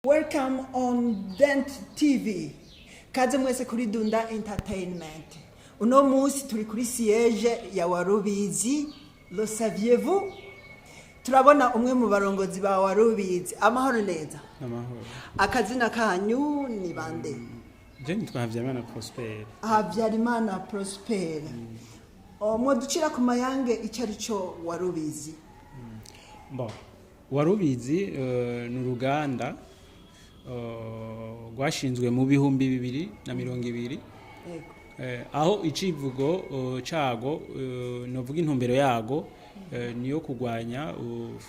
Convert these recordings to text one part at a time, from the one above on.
Welcome on Dent TV. Kaze mwese kuri Dunda Entertainment. Uno munsi turi kuri siège ya Warubizi. Le saviez-vous? Turabona umwe mu barongozi ba Warubizi. Amahoro neza. Amahoro. Akazina kanyu ni bande? Je nitwa Habyarimana Prosper. Habyarimana Prosper. Mwoducira ku mayange icyo ari cyo Warubizi? Bon, Warubizi ni uruganda rwashinzwe mu 2020, aho icivugo cago, novuga intumbero yago, niyo kugwanya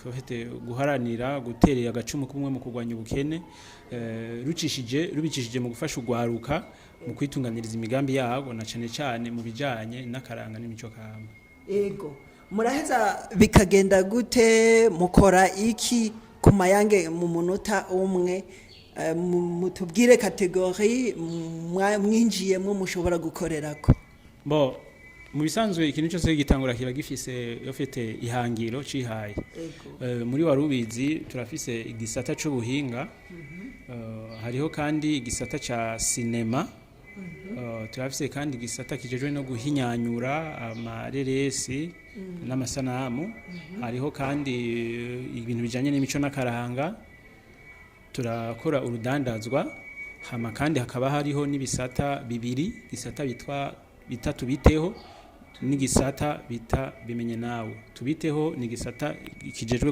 ufite guharanira guterera agacumu kumwe mu kugwanya ubukene, rucishije rubicishije mu gufasha ugwaruka mu kwitunganiriza imigambi yago, na cane cane mu bijanye n'akaranga n'imico kama. Ego. Muraheza bikagenda gute? Mukora iki ku mayange mu munota umwe? Mutubwire catégorie mwinjiyemo mushobora gukorerako. Bo, mu bisanzwe ikintu cyose gitangura kiba gifise ufite ihangiro cihaye. Muri Warubizi turafise igisata c'ubuhinga, hariho kandi igisata ca cinéma, turafise kandi igisata kijejwe no guhinyanyura amareresi n'amasanamu, hariho kandi ibintu bijanye n'imico n'akaranga, turakora urudandazwa, hama kandi hakaba hariho n'ibisata bibiri, gisata bitwa bita Tubiteho n'igisata bita Bimenye Nawe. Tubiteho ni igisata kijejwe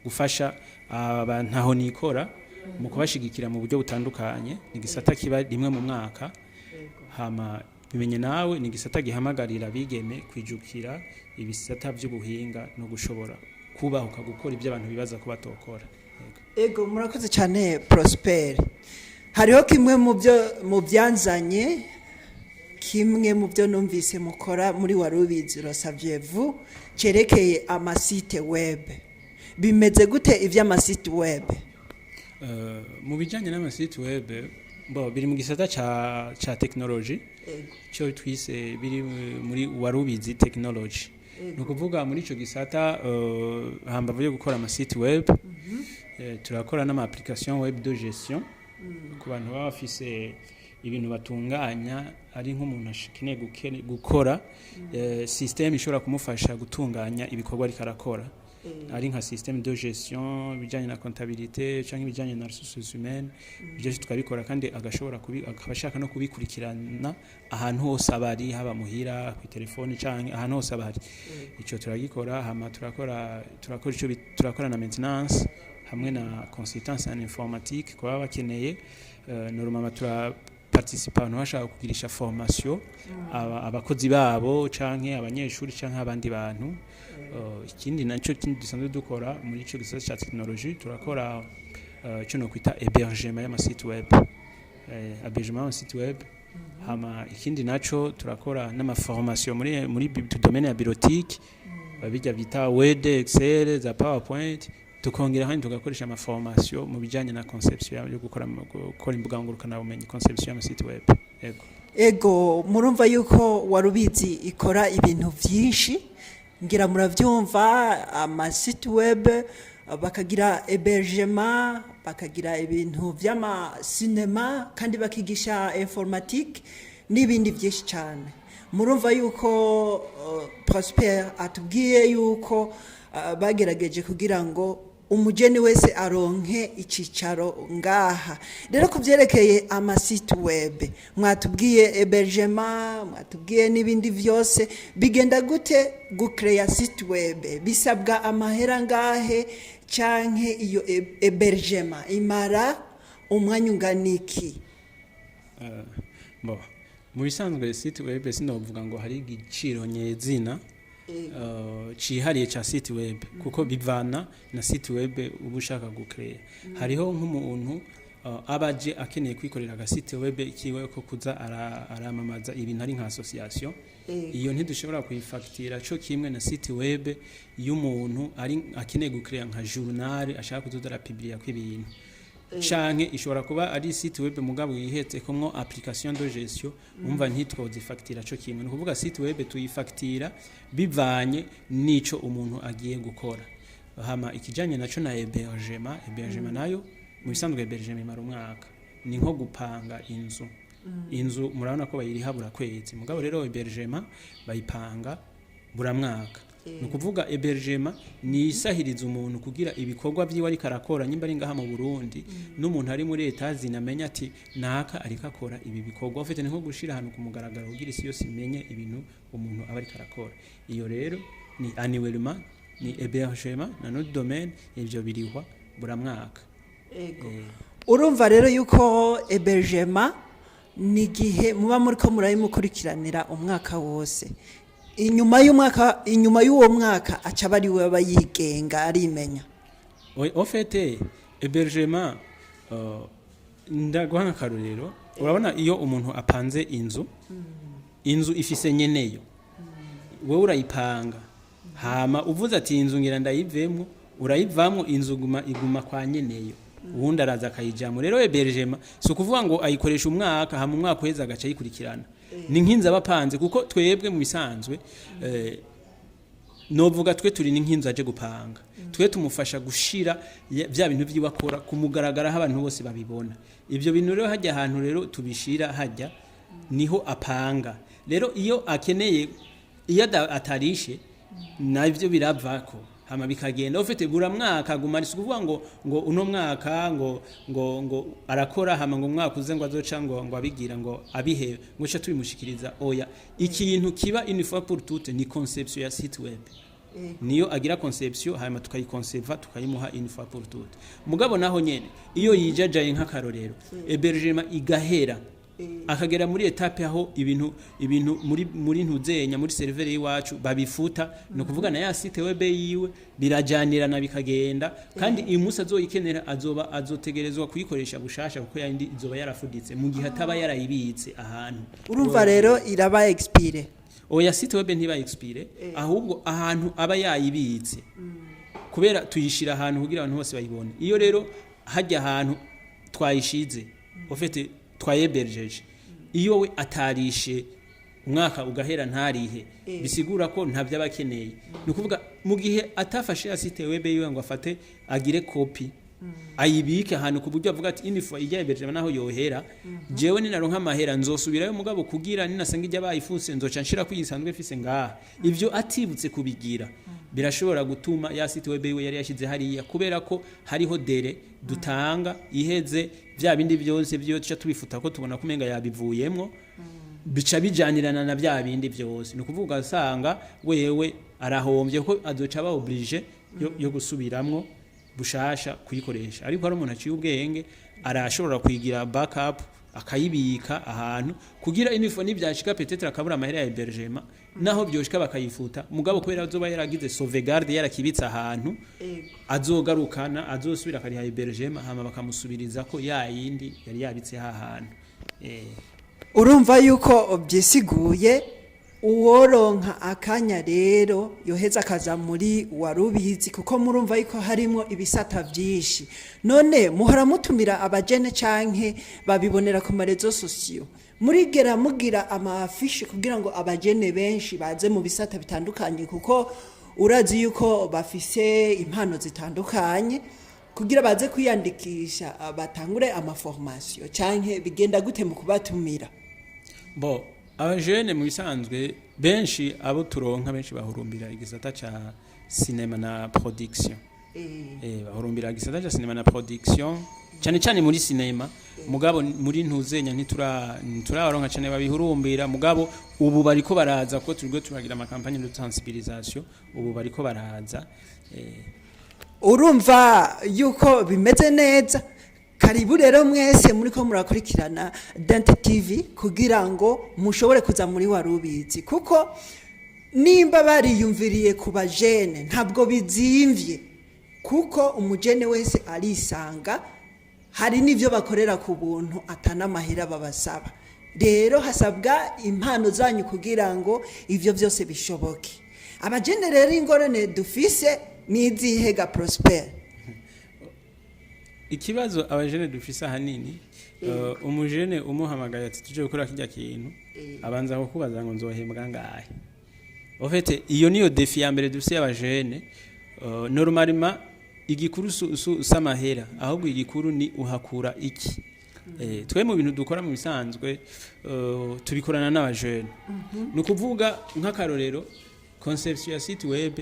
gufasha abantu aho nikora mu kubashigikira mu buryo butandukanye, ni igisata kiba rimwe mu mwaka. Hama Bimenye Nawe ni igisata gihamagarira abigeme kwijukira ibisata by'ubuhinga no gushobora kubahuka gukora ibyo abantu bibaza ko batokora. Yego. Ego, murakoze cyane Prosper. Hariho kimwe mu byo mu byanzanye, kimwe mu byo numvise mukora muri Warubizi, le saviez-vous, cyerekeye ama site web. Bimeze gute iby'ama site web? Mu bijyanye n'ama site web, bo biri mu gisata ca technology, cyo twise biri muri Warubizi technology. Ni ukuvuga muri ico gisata, hambavu yo gukora ama site web, turakora n'ama application web de gestion ku bantu baba bafise ibintu batunganya, ari nk'umuntu akeneye gukora système ishobora kumufasha gutunganya ibikorwa ariko arakora, ari nka système de gestion ibijyanye na comptabilité cyangwa ibijyanye na ressources humaines, byose tukabikora, kandi agashobora akaba ashaka no kubikurikirana ahantu hose aba ari, haba muhira, ku telefoni cyangwa ahantu hose aba ari. Icyo turagikora. Hama turakora ico turakora na maintenance hamwe na consultance en informatique ku baba bakeneye. Normalement tura participa abantu bashaka kugirisha formation abakozi babo canke abanyeshuri canke abandi bantu. Ikindi nacyo kindi dusanzwe dukora muri ico gisata ca technologie, turakora ico no kwita hébergement y'ama site web, hébergement y'ama site web. Hama ikindi naco, turakora n'ama formation muri domaine ya bureautique, babijya bita Word, Excel, za PowerPoint, tukongera kandi tugakoresha ama formation mu bijanye na conception yo gukora imbuga ngurukanabumenyi, conception y'ama site web. Yego. Ego, murumva yuko Warubizi ikora ibintu byinshi, ngira murabyumva: ama site web, bakagira hébergement, bakagira ibintu by'ama cinéma, kandi bakigisha informatique n'ibindi byinshi cyane. Murumva yuko Prosper atubwiye yuko bagerageje kugira ngo umugeni wese aronke icicaro ngaha. Rero ku byerekeye ama site web, mwatubwiye hébergement, mwatubwiye n'ibindi byose. Bigenda gute gukereya site web? Bisabwa amahera ngahe, canke iyo hébergement imara umwanya ungana iki? Bo, mu bisanzwe site web sinovuga ngo hari igiciro nyezina cihariye ca site web, kuko bivana na site web uba ushaka gucreya. Hariho nk'umuntu aba aje akeneye kwikorera aga site web kiwe ko kuza aramamaza ibintu, ari nka association, iyo ntidushobora kuyifactura co kimwe na site web y'umuntu ari akeneye gucreya nka journal, ashaka kuzoza arapublia ko ibintu, canke ishobora kuba ari site web mugabo yihetsekomwo application de gestion. Umva, ntitwozifactura co kimwe. Ni ukuvuga site web tuyifactura bivanye n'ico umuntu agiye gukora. Hama ikijanye naco na hébergement, hébergement nayo Mu bisanzwe hébergement imara umwaka, ni nko gupanga inzu. Inzu murabona ko bayiriha buri kwezi, mugabo rero hébergement bayipanga buri mwaka. Ni ukuvuga hébergement ni isahiriza umuntu kugira ibikorwa vyiwe ariko arakora, nyimba ari ngaha mu Burundi n'umuntu ari muri Etazini amenya ati naka ariko akora ibi bikorwa. Ufite ni nko gushira ahantu ku mugaragaro kugira isi yose imenye ibintu umuntu aba ariko arakora. Iyo rero ni annuellement, ni hébergement na nom de domaine, ivyo birihwa buri mwaka. Urumva rero yuko hébergement ni igihe muba muri ko murabimukurikiranira umwaka wose. Inyuma y'umwaka, inyuma y'uwo mwaka, aca aba ari we aba yigenga, arimenya. Au fait, hébergement, ndaguha nk'akarorero. Urabona iyo umuntu apanze inzu, inzu ifise nyeneyo, wowe urayipanga, hama uvuze ati inzu ngira ndayivemwo, urayivamwo, inzu iguma kwa nyeneyo, uwundi araza akayijamwo. Rero hébergement si ukuvuga ngo ayikoresha umwaka, hama umwaka uheze agaca ayikurikirana. Ni nk'inzu aba apanze, kuko twebwe mu bisanzwe, novuga twe turi ni nk'inzu aje gupanga. Twe tumufasha gushira vya bintu vyiwe akora kumugaragara, aho abantu bose babibona. Ivyo bintu rero hajya ahantu rero tubishira hajya niho apanga. Rero iyo akeneye, iyo atarishe, navyo biravako, hama bikagenda. Ufite buri mwaka aguma, si ukuvuga ngo uno mwaka ngo arakora, hama ngo umwaka uze ngo azoca ngo abigira ngo abihe ngo ca tubimushikiriza. Oya, ikintu kiba une fois pour toutes ni conception ya site web. Niyo agira conception, hanyuma tukayikonseva, tukayimuha une fois pour toutes. Mugabo naho nyene iyo yijajaye, nk'akarorero hébergement igahera, akagera muri étape aho ibintu muri ntuzenya muri serveur y'iwacu babifuta, ni ukuvuga na ya site web yiwe birajanirana bikagenda. Kandi uyu munsi azoyikenera azoba azotegerezwa kuyikoresha bushasha, kuko yandi izoba yarafuditse mu gihe ataba yarayibitse ahantu. Urumva rero iraba expiré. Oya, site web ntiba expiré, ahubwo ahantu aba yayibitse, kubera tuyishira ahantu kugira abantu bose bayibone. Iyo rero hajya ahantu twayishize, ufite twayeberjeje, iyo we atarishe umwaka ugahera ntarihe, bisigura ko ntabyo aba akeneye. Ni ukuvuga mu gihe atafashe ya site web yiwe ngo afate agire copie, ayibike ahantu ku buryo avuga ati info ijya hébergement naho yohera, jewe ninaronka amahera nzosubirayo, mugabo kugira ninasanga ijya bayifuse nzoca nshira ko isanzwe mfise ngaha. Ivyo atibutse kubigira birashobora gutuma ya site web yiwe yari yashize hariya, kubera ko hariho délai dutanga, iheze vya bindi byose byo tuca tubifuta, ko tubona ko umenga yabivuyemwo, bica bijanirana na bya bindi byose. Ni ukuvuga asanga wewe arahombye, ko azoca aba obligé yo gusubiramwo bushasha kuyikoresha. Ariko hari umuntu aciye ubwenge, arashobora kuyigira backup, akayibika ahantu kugira info nibyashika, peut-être akabura amahera ya hébergement, naho byoshika bakayifuta, mugabo kubera azoba yaragize sauvegarde, yarakibitse ahantu, azogarukana, azosubira akariha hébergement, hama bakamusubiriza ko ya yindi yari yabitse hahantu. Urumva yuko byisiguye. Uworonka akanya rero yoheza akaza muri Warubizi, kuko murumva yuko harimo ibisata byinshi. None muhora mutumira abajene canke babibonera ku ma réseaux sociaux? Murigera mugira ama affiches kugira ngo abajene benshi baze mu bisata bitandukanye, kuko urazi yuko bafise impano zitandukanye, kugira baze kwiyandikisha, batangure ama formations, canke bigenda gute mu kubatumira? Bo abajene mu bisanzwe benshi abo turonka, benshi bahurumbira igisata ca cinéma na production. Bahurumbira igisata ca cinéma na production, cyane cyane muri cinéma. Mugabo muri ntuzenya ntiturabaronka cyane babihurumbira. Mugabo ubu bariko baraza, kuko turiko turagira ama campagnes de sensibilisation, ubu bariko baraza. Urumva yuko bimeze neza. Karibu rero mwese muri ko murakurikirana Dante TV kugira ngo mushobore kuza muri Warubizi, kuko nimba bariyumviriye ku bajene ntabwo bizimvye, kuko umujene wese arisanga. Hari n'ibyo bakorera ku buntu, atanamahera babasaba. Rero hasabwa impano zanyu kugira ngo ibyo byose bishoboke. Abajene rero, ingorane dufise ni izihe ga Prosper? Ikibazo abajene dufise ahanini, umujene umuhamagaye ati tuje gukora kirya kintu, abanza kukubaza ngo nzohembwa ngahe? En fait, iyo niyo défi ya mbere dufise y'abajene. Normalement Igikuru s'amahera, ahubwo igikuru ni uhakura iki. Twe mu bintu dukora mu bisanzwe, tubikorana n'abajene. Ni ukuvuga nk'akarorero, conception ya site web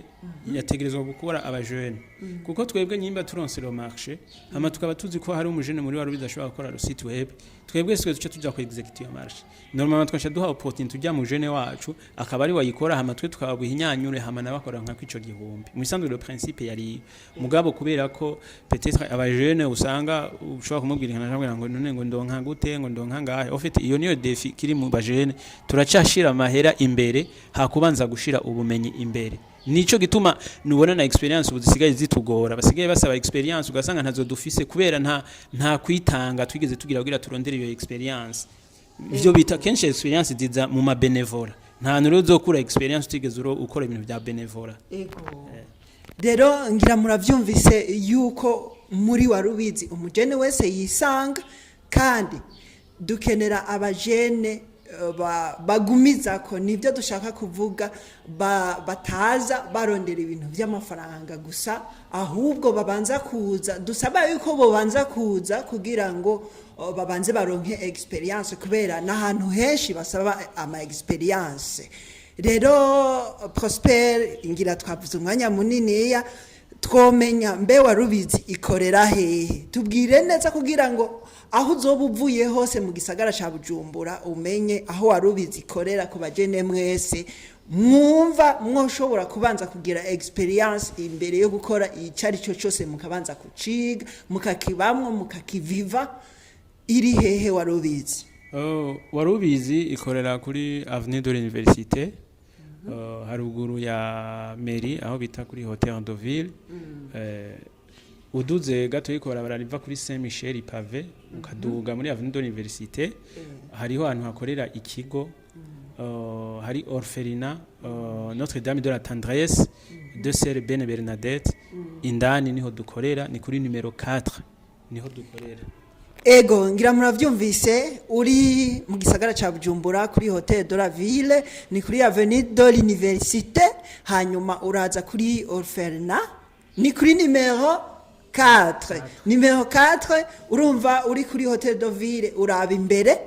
yategerezwa gukora abajene, kuko twebwe nyimba turonse le marché, hama tukaba tuzi ko hari umujene muri wari bidashobora gukora le site web, twebwe swe duce tuja ku exécuter iyo marché. Normalement twaca duha opportunité ujya mu jeune wacu, akaba ari wayikora, hama twe tukababuha inyanyure, hama nabakora nka kwico gihumbi. Mu bisanzwe le principe yari, mugabo kubera ko peut-être abajene usanga ushobora kumubwira nka ngo none ngo ndonka gute, ngo ndonka ngahe. En fait, iyo niyo défi kiri mu bajene, turacashira amahera imbere hakubanza gushira ubumenyi imbere. Nico gituma nubona na expérience ubu zisigaye zitugora, basigaye basaba expérience, ugasanga ntazo dufise kubera nta kwitanga twigeze tugira kugira turondere iyo expérience. Ivyo bita kenshi expérience ziza mu ma bénévolat. Nta hantu rero uzokura expérience utigeze ukora ibintu bya bénévolat. Ego. Rero ngira murabyumvise yuko muri Warubizi umujene wese yisanga, kandi dukenera abajene bagumiza ko nibyo dushaka kuvuga, bataza barondera ibintu by'amafaranga gusa, ahubwo babanza kuza, dusaba yuko bobanza kuza kugira ngo babanze baronke expérience, kubera n'ahantu henshi basaba ama expérience. Rero Prosper, ngira twavuze umwanya muniniya, twomenya mbe Warubizi ikorera hehe? Tubwire neza kugira ngo aho uzoba uvuye hose mu gisagara ca Bujumbura umenye aho Warubizi ikorera. Ku bajene mwese mwumva mwoshobora kubanza kugira expérience imbere yo gukora icyo ari cyo cyose, mukabanza kuciga, mukakibamwo, mukakiviva, iri hehe Warubizi? Oh, Warubizi ikorera kuri avenue de l'Université, haruguru ya mairie, aho bita kuri Hotel de Ville. Uduze gato yikora barariva kuri Saint Michel pavé, ukaduga muri avenue de l'Université, hariho ahantu hakorera ikigo, hari orphelinat Notre Dame de la Tendresse de Sœur Bene Bernadette. Indani niho dukorera, ni kuri numéro 4 niho dukorera. Ego, ngira muravyumvise, uri mu gisagara ca Bujumbura kuri Hotel de la Ville, ni kuri avenue de l'Université, hanyuma uraza kuri orphelinat, ni kuri numéro 4, numéro 4. Urumva uri kuri Hotel de Ville, uraba imbere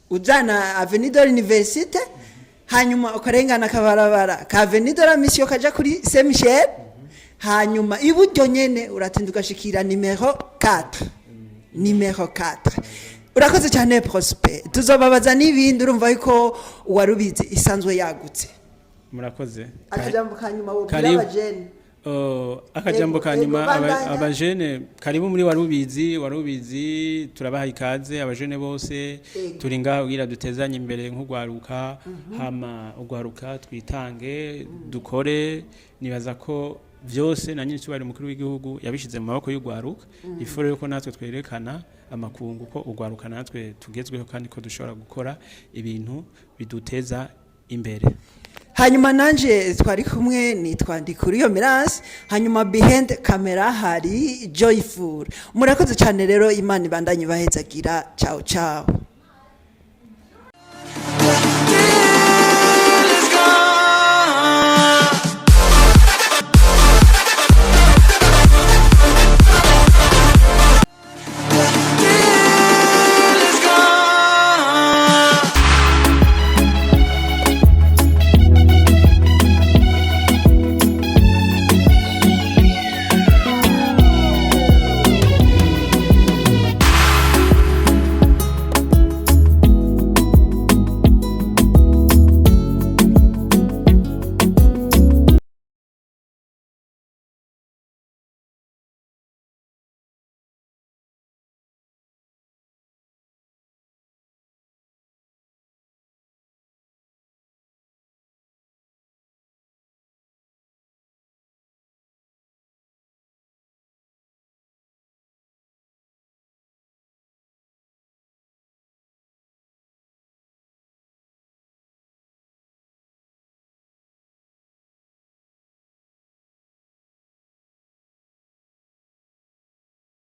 ujana avenue de l'Université, hanyuma ukarengana akabarabara ka avenue de la Mission kaja kuri Saint Michel, hanyuma iburyo nyene uratinda ugashikira numéro 4, numéro 4. Urakoze cyane Prosper, tuzobabaza n'ibindi. Urumva yuko Uwarubizi isanzwe yagutse. Murakoze. Akajambo kanyuma wobwira Karibu. abajene? Akajambo Ego, ka nyuma, ego, bandanya. Abajene, karibu muri Warubizi. Warubizi turabaha ikaze abajene bose. Turi ngaho kugira dutezanye imbere nk'ugwaruka, hama ugwaruka twitange dukore. Nibaza ko vyose na nyine cyubahiro umukuru w'igihugu yabishize mu maboko y'ugwaruka. Ifuro yuko natwe twerekana amakungu ko ugwaruka natwe tugezweho, kandi ko dushobora gukora ibintu biduteza imbere. Hanyuma nanje twari kumwe nitwa Ndikuriyo Mirance, hanyuma behind camera hari Joyful. Murakoze cyane rero, Imana ibandanye ibahezagira. Ciao ciao.